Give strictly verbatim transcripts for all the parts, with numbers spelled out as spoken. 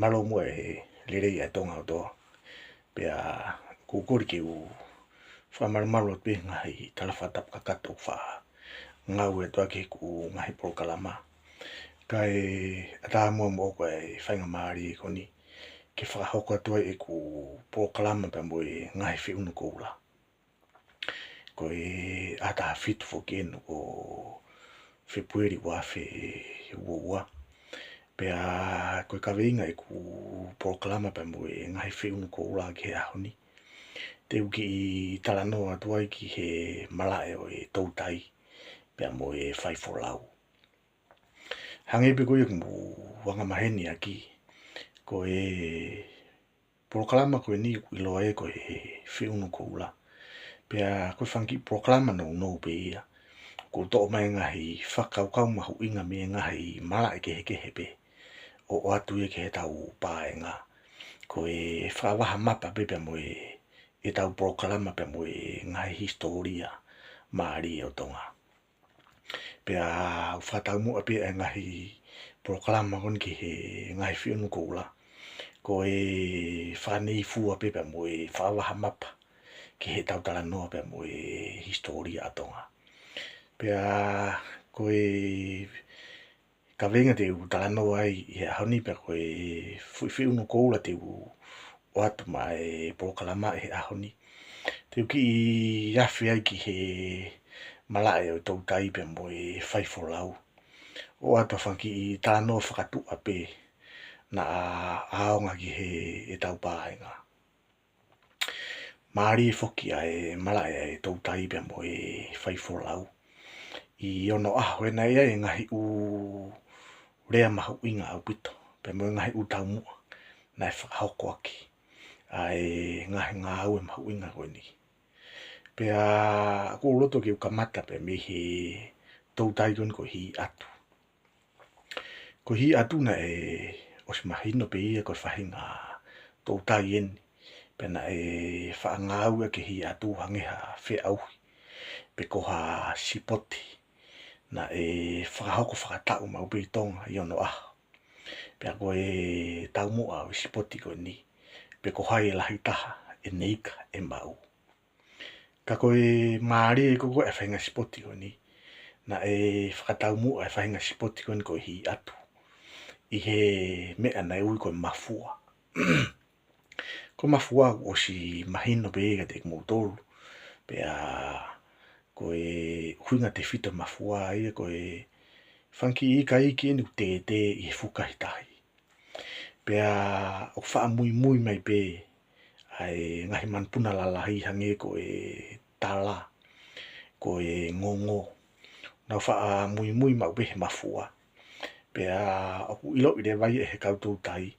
Mālō muʻa e lelei ʻa Tonga kotoa. Pea ʻoku ou kole ke u fakamalumalu atu pē he ngaahi tala fakatapu kakato ʻoku faʻa ngāue atu ʻaki ʻeku ngaahi polokalama. Kae ʻatā muʻa moʻoku e faingamālie ko eni ke fakahoko atu ai ʻeku polokalama pea mo e ngaahi feʻunu koula. Ko e ʻaho taha fitu foki eni ʻo Fēpueli ua afe ua ua. Pea ko e kaveinga ʻeku polokalama pea mo e ngaahi feʻunu koula ki he ʻaho ni, te u kiʻi talanoa atu ai ki he malaʻe ʻo e toutai pea mo e faifolau. Hangē pē ko ia kuo mou angamaheni ʻaki, ko e polokalama ko eni ʻoku ʻiloa ia ko e feʻunu koula. Pea ko e fanga kiʻi polokalama nounou pē ia. ʻOku toʻo mai e ngaahi fakakaukau mahuʻinga mei he ngaahi malaʻe kehekehe pē ʻo ʻoatu ia ki heʻetau paenga. Ko e fakavaha mapa pē pea mo e, ʻetau polokalama pea mo e ngaahi hisitōlia mālie ʻo Tonga. Pea ʻoku fakataumuʻa pē ʻa e ngaahi polokalama ko eni ki he ngaahi feʻunu koula, ko e fakaneifua pē pea mo e fakavaha mapa ki heʻetau talanoa pea mo e hisitōlia ʻa Tonga. Pea ko e kaveinga te u talanoa ai ʻi he ʻaho ni pea ko e foʻi feʻunu koula te u ʻoatu maʻa e polokalama ʻi he ʻaho ni, te u kiʻi afe ai ki he malaʻe ʻo e toutai pea mo e faifolau, ʻo ʻoatu ha fanga kiʻi talanoa fakatuʻa pē naʻa ʻaonga ki heʻetau paenga. Mālie foki ʻa e malaʻe ʻa e toutai pea mo e faifolau ʻi onoʻaho, he naʻe ʻi ai e ngaahi ʻū lea mahuʻinga ʻaupito pea mo e ngaahi ʻū taumuʻa naʻe fakahoko ʻaki ʻa e ngaahi ngāue mahuʻinga ko eni. Pea ʻoku ou loto ke u kamata pē mei he toutai ko eni ko Hiʻatu. Ko Hiʻatu naʻe ʻosi mahino pē ia ko e faʻahinga toutai eni, pea naʻe faʻa ngāueʻaki ʻe Hiʻatu hangē ha feʻauhi pe ko ha sipoti naʻe fakahoko fakataʻu maʻu pē ʻi Tonga ʻi onoʻaho. Pea ko e taumuʻa ʻo e sipoti ko eni, pe ko hai e lahi taha ʻene ika ʻe maʻu. Ka ko e mālie ko ē ʻa e faʻahinga sipoti ko eni, naʻe fakataumuʻa e faʻahinga sipoti ko eni ko Hiʻatu ʻi he meʻa naʻe ui ko e mafua. Ko e mafua ʻoku ʻosi mahino pē ia kiate kimoutolu. Pea ko e ʻuhinga tefito e mafua ia, ko e fanga kiʻi ika iiki eni ʻoku tētē ʻi he fukahi tahi. Pea ʻoku faʻa muimui mai pē ʻa e ngaahi manupuna lalahi hangē ko e tala, ko e ngongo. Nau faʻa muimui maʻu pē he mafua. Pea ʻoku ʻiloʻi leva ia ʻe he kau toutai,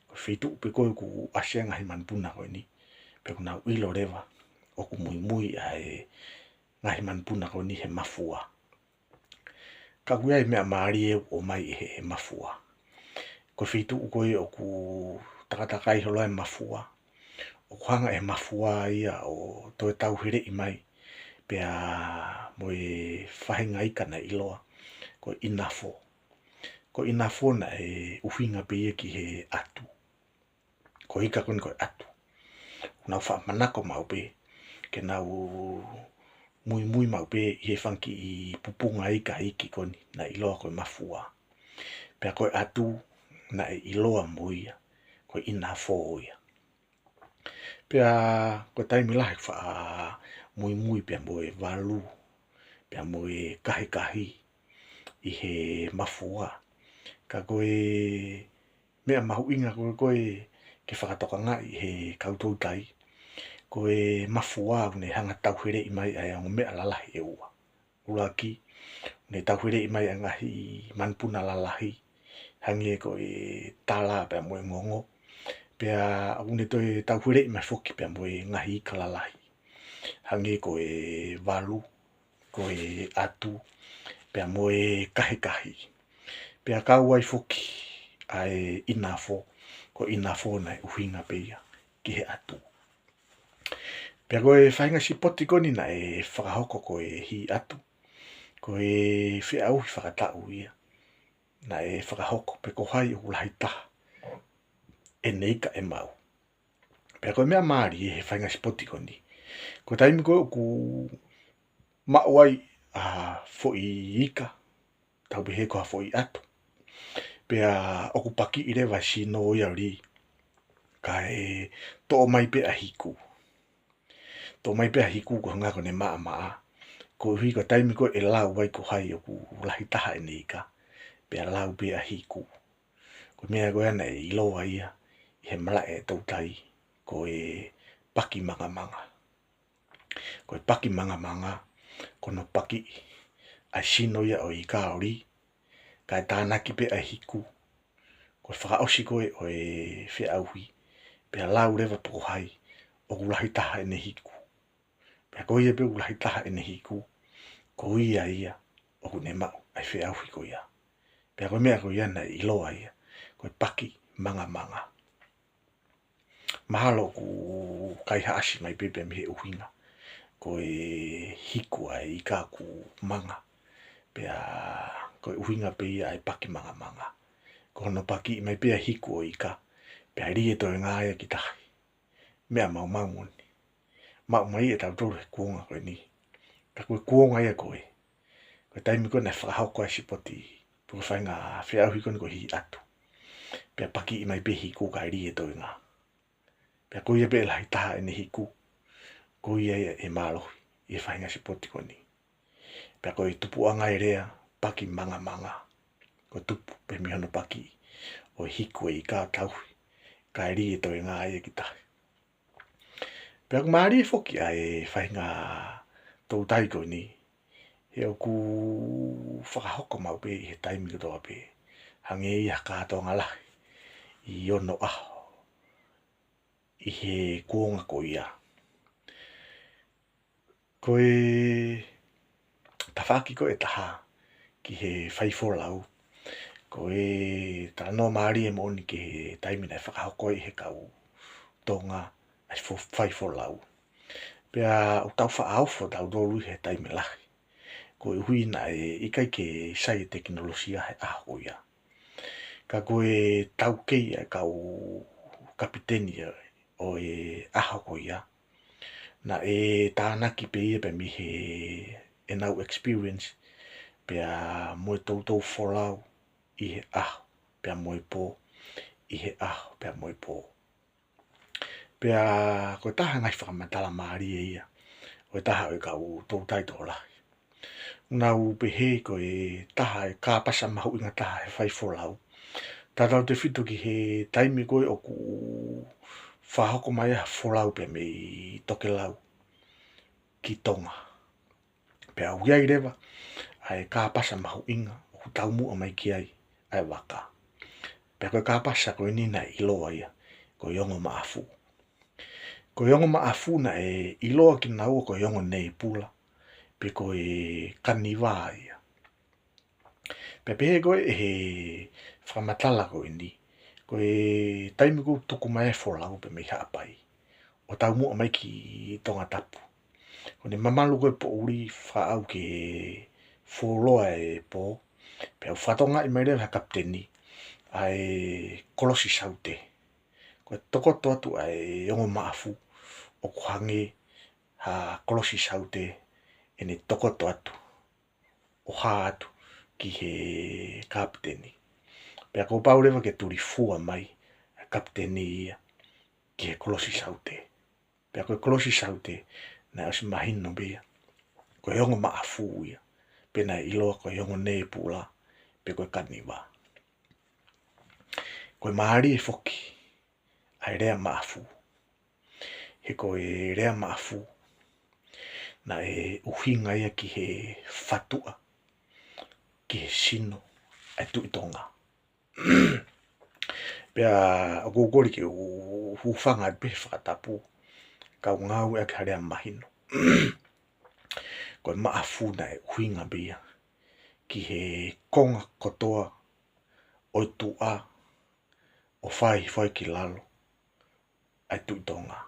ko e feituʻu pē ko ē ʻoku ʻasi ai e ngaahi manupuna ko eni, pea ʻoku nau ʻilo leva ʻoku muimui ʻa e ngaahi manupuna ko eni he mafua. Ka ʻoku ʻi ai e meʻa mālie ʻoku ʻomai ʻe he, he mafua. Ko e feituʻu ko ē ʻoku takatakai holo ai e mafua, ʻoku hanga ʻe he mafua ia ʻo toe tauheleʻi mai pea mo e faʻahinga ika naʻe ʻiloa ko e ʻinafo. Ko e ʻinafo naʻe ʻuhinga pē ia ki he ʻatu. Ko e ika ko eni ko e ʻatu. Nau faʻa manako maʻu pē ke nau muimui maʻu pē ʻi he fanga kiʻi pupunga ika iiki ko eni naʻe ʻiloa ko e mafua. Pea ko e ʻatu naʻe ʻiloa mo ia ko e ʻinafo ia. Pea ko e taimi lahi faʻa muimui pea mo e valu, pea mo e kahikahi ʻi he mafua. Ka ko e meʻa mahuʻinga ko ē, ko ē ke fakatokangaʻi ʻe he kau toutai, ko e mafua ʻoku ne hanga ʻo tauheleʻi mai ʻa e ongo meʻa lalahi ʻe ua. ʻUluaki, ʻoku ne tauheleʻi mai ʻa e ngaahi manupuna lalahi, hangē ko e tala pea mo e ngongo. Pea ʻoku ne toe tauheleʻi mai foki pea mo e ngaahi ika lalahi, hangē ko e valu, ko e ʻatu, pea mo e kahikahi. Pea kau ai foki ʻa e ʻinafo, ko e ʻinafo naʻe ʻuhinga pē ia ki he ʻatu. Pea ko e faʻahinga sipoti ko eni naʻe fakahoko ko e Hiʻatu, ko e feʻauhi fakataʻu ia naʻe fakahoko pe ko hai ʻoku lahi taha ʻene ika ʻe maʻu. Pea ko e meʻa mālie he faʻahinga sipoti ko eni, ko e taimi ko ē ʻoku maʻu ai ʻa e foʻi ika, tau pehē ko ha foʻi ʻatu, pea ʻoku pakiʻi leva e sino ia ʻo lī, kae toʻo mai pē ʻa e hiku. Toʻo mai pē ʻa e hiku ko e hangē ko ʻene maʻamaʻa. Koeʻuhi ko e taimi ko ē ʻe lau ai ko hai ʻoku lahi taha ʻene ika, pea lau pē ʻa e hiku. Ko e meʻa ko ia naʻe ʻiloa ia ʻi he malaʻe ʻa e toutai ko e paki mangamanga. Ko e paki mangamanga, ko hono pakiʻi ʻa e sino ia ʻo e ika ʻo lī, kae tānaki pē ʻa e hiku. Ko e fakaʻosi ko ē ʻo e feʻauhi, pea lau leva pe ko hai ʻoku lahi taha ʻene hiku. Pea ko ia pē ʻoku lahi taha ʻene hiku, ko ia ia ʻoku ne maʻu ʻa e feʻauhi ko ia. Pea ko e meʻa ko ia naʻe ʻiloa ia ko e paki mangamanga. Mahalo ʻoku kaihaʻasi mai pē pea mei he ʻuhinga ko e hiku ʻa e ika ʻoku manga, pea ko e ʻuhinga pē ia ʻa e paki mangamanga. Ko hono pakiʻi mai pē ʻa e hiku ʻo e ika, pea lī e toenga ia ki tahi. Meʻa maumau moʻoni. Maʻu mai ʻe tautolu he kuonga ko eni. Ka ko e kuonga ia ko ē, ko e taimi ko ē naʻe fakahoko ai e sipoti, pe ko e faʻahinga feʻauhi ko eni ko e hī ʻatu, pea pakiʻi mai pē hiku kae lī e toenga. Pea ko ia pē ʻe lahi taha ʻene hiku, ko ia ia ʻe mālohi ʻi he faʻahinga sipoti ko eni. Pea ko e tupuʻanga e lea paki mangamanga, ko e tupu pē mei hono pakiʻi ʻo e hiku e ika ʻo tauhi, kae lī e toenga ia ki tahi. Pea ʻoku mālie foki ʻa e faʻahinga toutai ko eni, he ʻoku fakahoko maʻu pē ʻi he taimi kotoa pē, hangē ia ha kātoanga lahi ʻi onoʻaho ʻi he kuonga ko ia. Ko e tafaʻaki ko ē ʻe taha ki he faifolau, ko e talanoa mālie moʻoni ki he taimi naʻe fakahoko ai ʻe he kau Tonga ʻa e fo-, faifolau. Pea ʻoku tau faʻa ofo tautolu ʻi he taimi lahi, koeʻuhi naʻe ʻikai ke sai e tekinolosia he ʻaho ko ia. Ka ko e taukei ʻa e kau kapiteni ʻo e ʻaho ko ia, naʻe tānaki pē ia pea mei he ʻenau experience, pea mo e toutou folau ʻi he ʻaho pea mo e pō, ʻi he ʻaho pea mo e pō. Pea ko e taha e ngaahi fakamatala mālie ia ʻo e taha ʻo e kau toutai tokolahi. Nau pehē ko e taha e kāpasa mahuʻinga taha he faifolau, tautautefito ki he taimi ko ē ʻoku fakahoko mai ai ha folau pea mei tokelau ki Tonga. Pea ʻoku ʻi ai leva ʻa e kāpasa mahuʻinga ʻoku taumuʻa mai ki ai ʻa e vaka. Pea ko e kāpasa ko eni naʻe ʻiloa ia ko e ongo maʻafu. Ko e ongo maʻafu naʻe ʻiloa kinaua ko e ongo nēpula, pe ko e kaniva ia. Pea pehē ko ē ʻe he fakamatala ko eni, ko e taimi ko ē ʻoku tuku mai e folau pea mei Haʻapai ʻo taumuʻa mai ki Tongatapu, ko ʻene mamalu ko ē poʻuli fakaʻau ke fuoloa e pō, pea ʻoku fakatokangaʻi mai leva ʻe he kapiteni ʻa e kolosi saute. Ko e tokoto atu ʻa e ongo maʻafu ʻoku hangē ha kolosi saute ʻene tokoto atu ʻo hā atu ki he kapiteni. Pea kuo pau leva ke tulifua mai ʻa e kapiteni ia ki he kolosi saute. Pea ko e kolosi saute naʻe ʻosi mahino pē ia ko e ongo maʻafu ia, pe naʻe ʻiloa ko e ongo nēpula, pe ko e kaniva. Ko e mālie foki ʻa e lea maʻafu, he ko e lea maʻafu naʻe ʻuhinga ia ki he fatuʻa, ki he sino ʻa e Tuʻi Tonga. Pea ʻoku ou kole ke u hūfanga atu pē he fakatapu, kau ngāueʻaki ha lea mahino. Ko e maʻafu naʻe ʻuhinga pē ia ki he konga kotoa ʻo e tuʻa ʻo fai hifo ai ki lalo ʻa e Tuʻi Tonga.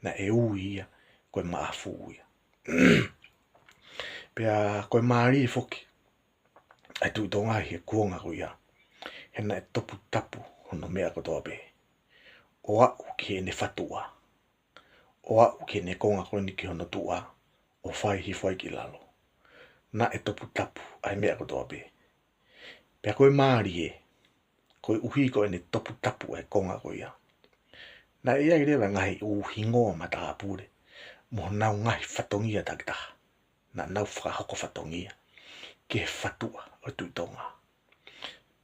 Naʻe ui ia ko e maʻafu ia. Pea ko e mālie foki ʻa e Tuʻi Tonga ʻi he kuonga ko ia, he naʻe toputapu hono meʻa kotoa pē. ʻo aʻu ki heʻene fatuʻa, ʻo aʻu ki heʻene konga ko eni ki hono tuʻa, ʻo fai hifo ai ki lalo. Naʻe toputapu ʻa e meʻa kotoa pē. Pea ko e mālie, koeʻuhi ko ʻene toputapu ʻa e konga ko ia, naʻe ʻi ai leva e ngaahi ʻū hingoa matāpule mo honau ngaahi fatongia takitaha naʻa nau fakahoko fatongia ki he fatuʻa ʻo e Tuʻi Tonga.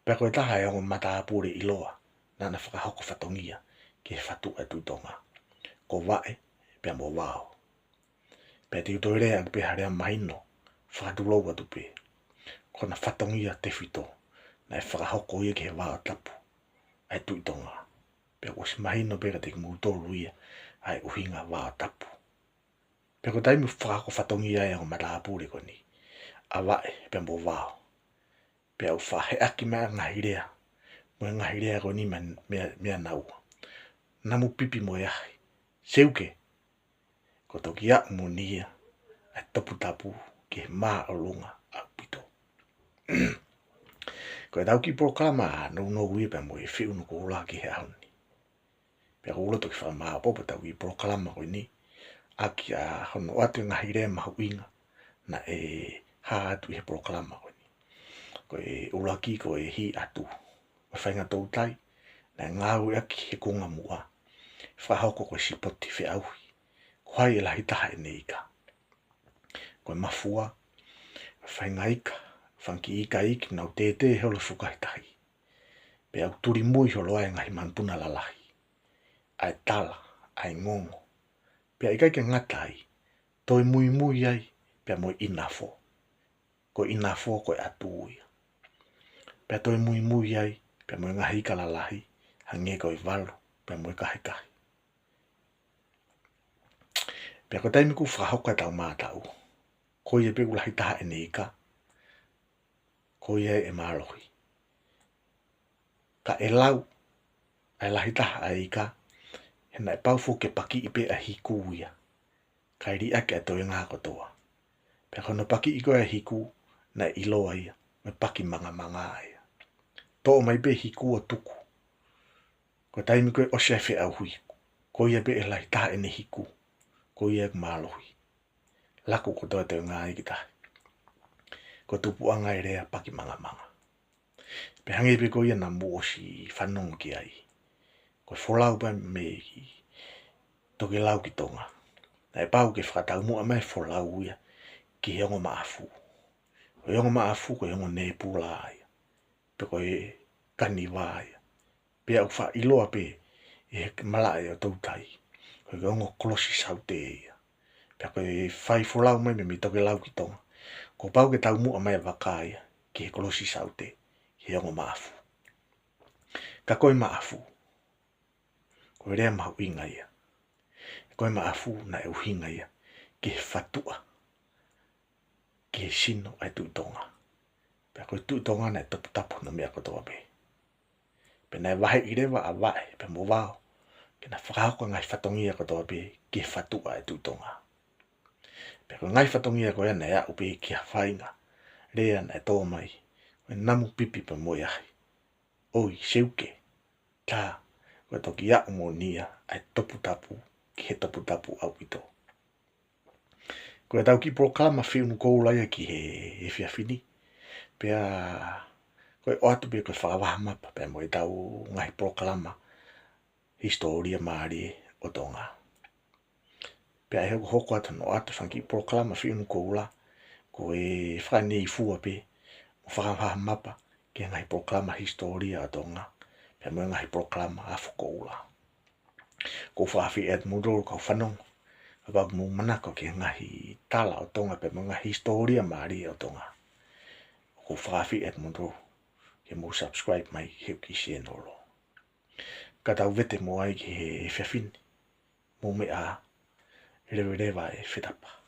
Pea ko e taha e ongo matāpule ʻiloa naʻa na fakahoko fatongia ki he fatuʻa ʻo e Tuʻi Tonga, ko Vaʻe pea mo Vao. Pea te u toe lea ʻaki pē ha lea mahino fakatulou atu pē, ko ʻena fatongia tefito naʻe fakahoko ia ki he Vao Tapu ʻa e Tuʻi Tonga. Pea kuo ʻosi mahino pē kiate kimoutolu ia ʻa e ʻuhinga Vao Tapu. Pea ko e taimi fakahoko fatongia ai e ongo matāpule ko eni, ʻa Vaʻe pea mo Vao, pea u faʻa heʻaki mai ʻa e ngaahi lea, mo e ngaahi lea ko eni mea, mea, meia naua. Namu pipi mo e ahi, seuke, ko e toki aʻu moʻoni ia ʻa e toputapu ki he māʻolunga ʻaupito. Ko ʻetau kiʻi polokalama nounou ia pea mo e Fiunu Koula ki he ʻaho ni. Pea ʻoku ou loto ke fakamāopoopo ʻetau kiʻi polokalama ko eni ʻaki ʻa hono ʻoatu e ngaahi lea mahuʻinga naʻe hā atu ʻi he polokalama ko eni. Ko e ʻuluaki ko e hī atu. Ko e faʻahinga toutai naʻe ngāueʻaki he kuonga muʻa, fakahoko ko e sipoti feʻauhi ko hai ʻe lahi taha ʻene ika. Ko e mafua, ko e faʻahinga ika, fanga kiʻi ika iiki naʻa nau tētē holo he fukahi tahi. Pea ʻoku tuli mui holo ai e ngaahi manupuna lalahi, ʻa e tala, ʻa e ngongo. Pea ʻikai ke ngata ai, toe muimui ai pea mo e ʻinafo. Ko e ʻinafo ko e ʻatu ia. Pea toe muimui ai pea mo e ngaahi ika lalahi, hangē ko e valu pea mo e kahikahi. Pea ko e taimi ʻoku fakahoko ai ʻetau mātaʻu, ko ia pē ʻoku lahi taha ʻene ika, ko ia ʻe mālohi. Ka ʻe lau ʻa e lahi taha ʻa e ika, he naʻe pau foki ke pakiʻi pē ʻa e hiku ia, kae liʻaki ʻa e toenga kotoa. Pea ko hono pakiʻi ko ē ʻa e hiku, naʻe ʻiloa ia mo e paki mangamanga ia. Toʻo mai pē hiku ʻo tuku. Ko e taimi ko ē ʻosi ʻa e feʻauhi, ko ia pē ʻe lahi taha ʻene hiku, ko ia ʻoku mālohi. Laku kotoa e toenga ia ki tahi. Ko e tupuʻanga e lea paki mangamanga. Pea hangē pē ko ia naʻa mou ʻosi fanongo ki ai, ko e folau pē mei Tokelau ki Tonga, naʻe pau ke fakataumuʻa mai e folau ia ki he ongo maʻafu. Ko e ongo maʻafu ko e ongo nēpula ia, pe ko e kaniva ia. Pea ʻoku faʻa ʻiloa pē ʻi he malaʻe ʻo toutai ko e ongo kolosi saute ia. Pea ko e fai folau mai mei, mei Tokelau ki Tonga, kuo pau ke taumuʻa mai e vaka ia ki he kolosi saute, ki he ongo maʻafu. Ka ko e maʻafu, ko e lea mahuʻinga ia. Ko e maʻafu naʻe ʻuhinga ia ki he fatuʻa, ki he sino ʻa e Tuʻi Tonga. Pea ko e Tuʻi Tonga naʻe toputapu hono meʻa kotoa pē. Pea naʻe vaheʻi leva ʻa Vaʻe pea mo Vao ke na fakahoko e ngaahi fatongia kotoa pē ki he fatuʻa ʻa e Tuʻi Tonga. Pea ko e ngaahi fatongia ko ia naʻe aʻu pē ki ha faʻahinga lea naʻe tō mai, ko e namu pipi pea mo e ahi. ʻOi, seuke, tā, ko e toki aʻu moʻoni ia ʻa e toputapu ki he toputapu ʻaupito. Ko ʻetau kiʻi polokalama Fiunu Koula ia ki he, he efiafi ni. Pea ko e ʻoatu pē ko e fakavahamapa pea mo ʻetau ngaahi polokalama hisitōlia mālie ʻo Tonga. Pea ʻe hokohoko atu hono ʻoatu e fanga kiʻi polokalama Fiunu Koula, ko e fakaneifua pē mo fakavahamapa ki he ngaahi polokalama hisitōlia ʻo Tonga, pea mo e ngaahi polokalama afo koula. ʻOku ou fakaafeʻi atu moutolu kau fanongo, kapau ʻoku mou manako ki he ngaahi tala ʻo Tonga pea mo e ngaahi hisitōlia mālie ʻo Tonga, ʻoku ou fakaafeʻi atu moutolu ke mou subscribe mai ki heʻeku kiʻi sēnolo. Ka tau vete muʻa ai ki he efiafi ni. Mou meʻa ā, leveleva e fetapa.